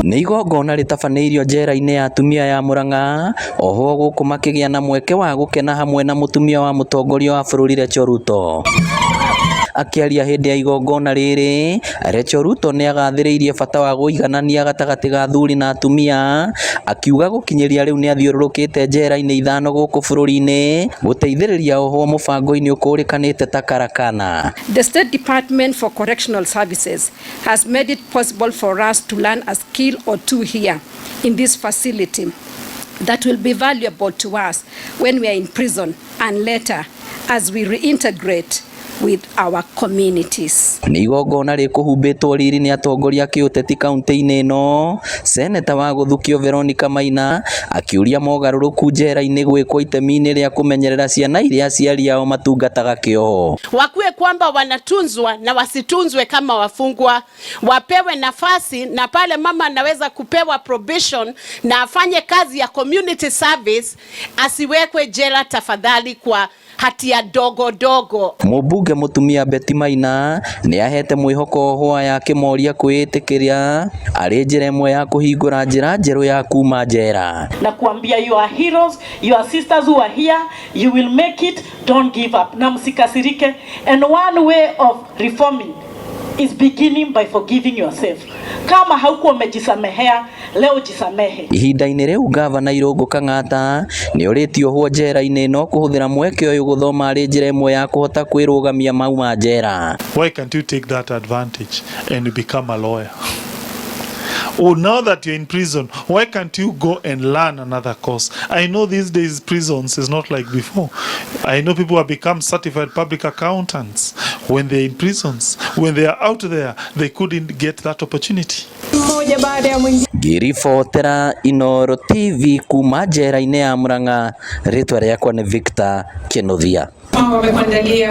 Nĩ igongona rĩtabanĩirio njera-inĩ ya atumia ya Murang'a, ohwo gũkũ makĩgĩa na mweke wa gũkena hamwe na mũtumia wa mũtongoria wa bũrũri Rachel Ruto. Akĩaria hĩndĩ ya igongona rĩrĩ, Rachel Ruto nĩ agathĩrĩirie bata wa gũiganania gatagatĩ ga athuri na atumia, akiuga gũkinyĩria rĩu nĩ athiũrũrũkĩte njera-inĩ ithano gũkũ bũrũri-inĩ gũteithĩrĩria ohwo mũbango-inĩ ũkũrĩkanĩte ta Karakana. The State Department for Correctional Services has made it possible for us to learn a skill or two here in this facility that will be valuable to us when we are in prison and later as we reintegrate with our communities. Nĩ igongona rĩkũhumbĩtwo riri nĩ atongoria a kĩũteti kaunti-inĩ ĩno, Seneta wa gũthukio Veronica Maina akĩũria mogarũrũku njera-inĩ gwĩkwo itemi-inĩ rĩa kũmenyerera ciana iria aciari ao matungataga kĩoho. Wakuwe kwamba wanatunzwa na wasitunzwe kama wafungwa, wapewe nafasi na pale mama anaweza kupewa probation na afanye kazi ya community service, asiwekwe jela tafadhali kwa hatia dogo dogo. Mũmbunge mũtumia Betty Maina nĩ ahete mwĩhoko ohwo aya akĩmoria kwĩĩtĩkĩria arĩ njĩra ĩmwe ya kũhingũra njĩra njerũ ya kuma njera. Na kuambia you are heroes, your sisters who are here, you will make it, don't give up. Na msikasirike. And one way of reforming is beginning by forgiving yourself. Kama haukuwa umejisamehea, leo jisamehe. Ihinda-inĩ rĩu ngavana Irũngũ Kang'ata nĩ orĩtie ohwo njera-inĩ ĩno kũhũthĩra mweke ũyũ gũthoma arĩ njĩra ĩmwe ya kũhota kwĩrũgamia mauma njera. Why can't you take that advantage and become a lawyer? Or now that you're in prison, why can't you go and learn another course? I know these days prisons is not like before. I know people have become certified public accountants when they're in prisons. When they are out there, they couldn't get that opportunity. Mmoja baada ya mwingine. Ngĩribotera Inooro TV kuma njera-inĩ ya Murang'a, rĩtwa rĩakwa nĩ Victor Kinuthia. Wamekuandalia.